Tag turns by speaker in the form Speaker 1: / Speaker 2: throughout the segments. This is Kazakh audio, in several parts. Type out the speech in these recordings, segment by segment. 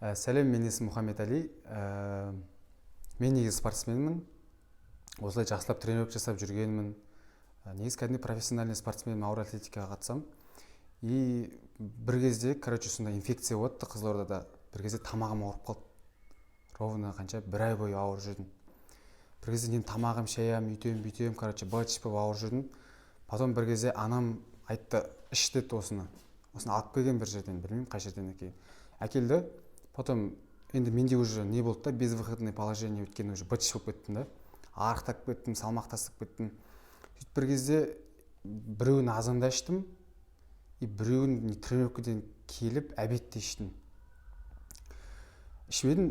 Speaker 1: Сәлем, менің есімім Мұхаммед Әли. Мен негізі спортсменмін, осылай жақсылап тренировка жасап жүргенмін. Негізі кәдімгі профессиональный спортсменмін, ауыр атлетикаға қатысамын. И бір кезде, короче, сондай инфекция болды Қызылордада. Бір кезде тамағым ауырып қалды, ровно қанша, бір ай бойы ауырып жүрдім. Бір кезде мен тамағым шаямын, үйтемін, бүйтемін, короче, быт болып ауырып жүрдім. Потом бір кезде анам айтты: «Іш», — деді. Осыны алып келген бір жерден, білмеймін қай жерден екенін, әкелді. Потом енді менде уже не болды да, безвыходный положение, өйткені уже быт болып кеттім да, арықтап кеттім, салмақ тастап кеттім. Сөйтіп бір кезде біреуін азанда іштім и біреуін тренировкадан келіп обедте іштім. Ішіп едім,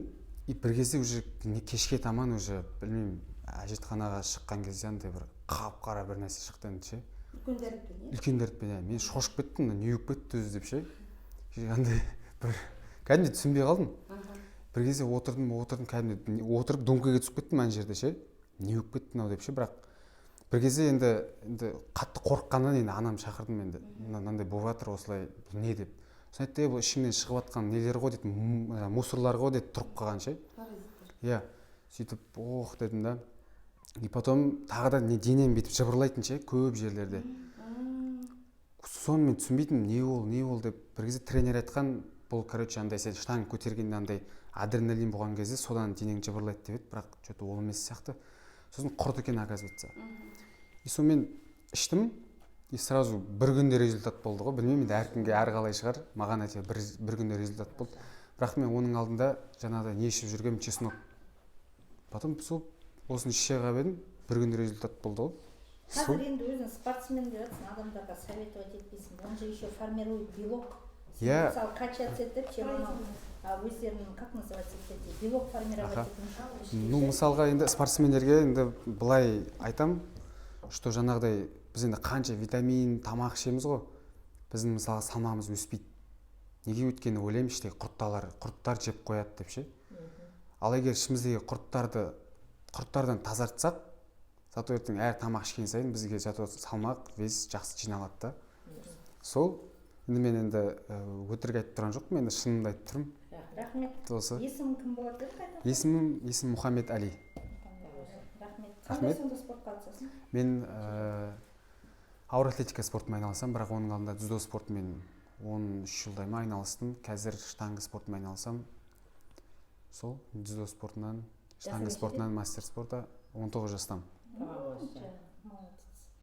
Speaker 1: и бір кезде уже не, кешке таман уже, білмеймін, әжетханаға шыққан кезде андай бір қап қара бір нәрсе шықты енді ше.
Speaker 2: Үлкен дәретпен, иә?
Speaker 1: Үлкен дәретпен, иә. Мен шошып кеттім, мына не болып кетті өзі деп ше. Андай бір кәдімгідей түсінбей қалдым. Бір кезде отырдым, отырдым, кәдімгідей отырып думкаға түсіп кеттім ана жерде ше, не болып кетті мынау деп ше. Бірақ бір кезде енді қатты қорыққаннан енді анамды шақырдым енді: «Мынандай болып жатыр осылай, бұл не?» — деп. Сосын айтты: «Е, бұл ішіңнен шығып жатқан нелер ғой, — дейді, — мусорлар ғой», — деді, тұрып қалған ше.
Speaker 2: Паразиттер.
Speaker 1: Иә, сөйтіп «Ох» дедім да. И потом тағы да не, денем бүйтіп жыбырлайтын ше көп жерлерде. Соны мен түсінбейтінмін, не ол, не ол деп. Бір кезде тренер айтқан: «Бұл, короче, андай сен штанга көтергенде андай адреналин болған кезде содан денең жыбырлайды», — деп еді. Бірақ че то ол емес сияқты. Сосын құрт екен, оказывается. И сонымен іштім, и сразу бір күнде результат болды ғой. Білмеймін енді, әркімге әрқалай шығар, маған әйтеуір бір күнде результат болды. Бірақ мен оның алдында жаңағыдай не ішіп жүргенмін, чеснок. Потом сол осыны іше қалып едім, бір күнде результат болды ғой. Сол.
Speaker 2: Қазір енді өзің спортсмен деп жатрсың, адамдарға советовать етпейсің. Он же еще формирует белок.
Speaker 1: Иә.
Speaker 2: Мысалы, качаться етіп, чем анау өздерінің, как называется, эти белок формировать ететін.
Speaker 1: Ну, мысалға, енді спортсмендерге енді былай айтам, что жаңағыдай біз енді қанша витамин, тамақ ішеміз ғой, біздің, мысалға, салмағымыз өспейді. Неге? Өйткені ойлаймын, іштегі құрттар жеп қояды деп ше. Ал егер ішіміздегі құрттардан тазартсақ, зато ертең әр тамақ ішкен сайын бізге зато салмақ, вес жақсы жиналады да. Сол енді мен енді өтірік айтып тұрған жоқпын, енді шынымды айтып тұрмын.
Speaker 2: Рахмет.
Speaker 1: Осы.
Speaker 2: Есімің кім болады деді, қайта?
Speaker 1: Есімім Мұхаммед Әли.
Speaker 2: Рахмет. Қандай
Speaker 1: Рахмет.
Speaker 2: сонда спортқа қатысасың?
Speaker 1: Мен ауыр атлетика спортымен айналысамын, бірақ оның алдында дзюдо спортымен 13 жылдай ма айналыстым. Қазір штанга спортымен айналысамын. Сол дзюдо спортынан, штанга
Speaker 2: нешеде?
Speaker 1: спортынан мастер спорта, 19 жастамын.
Speaker 2: Молодец.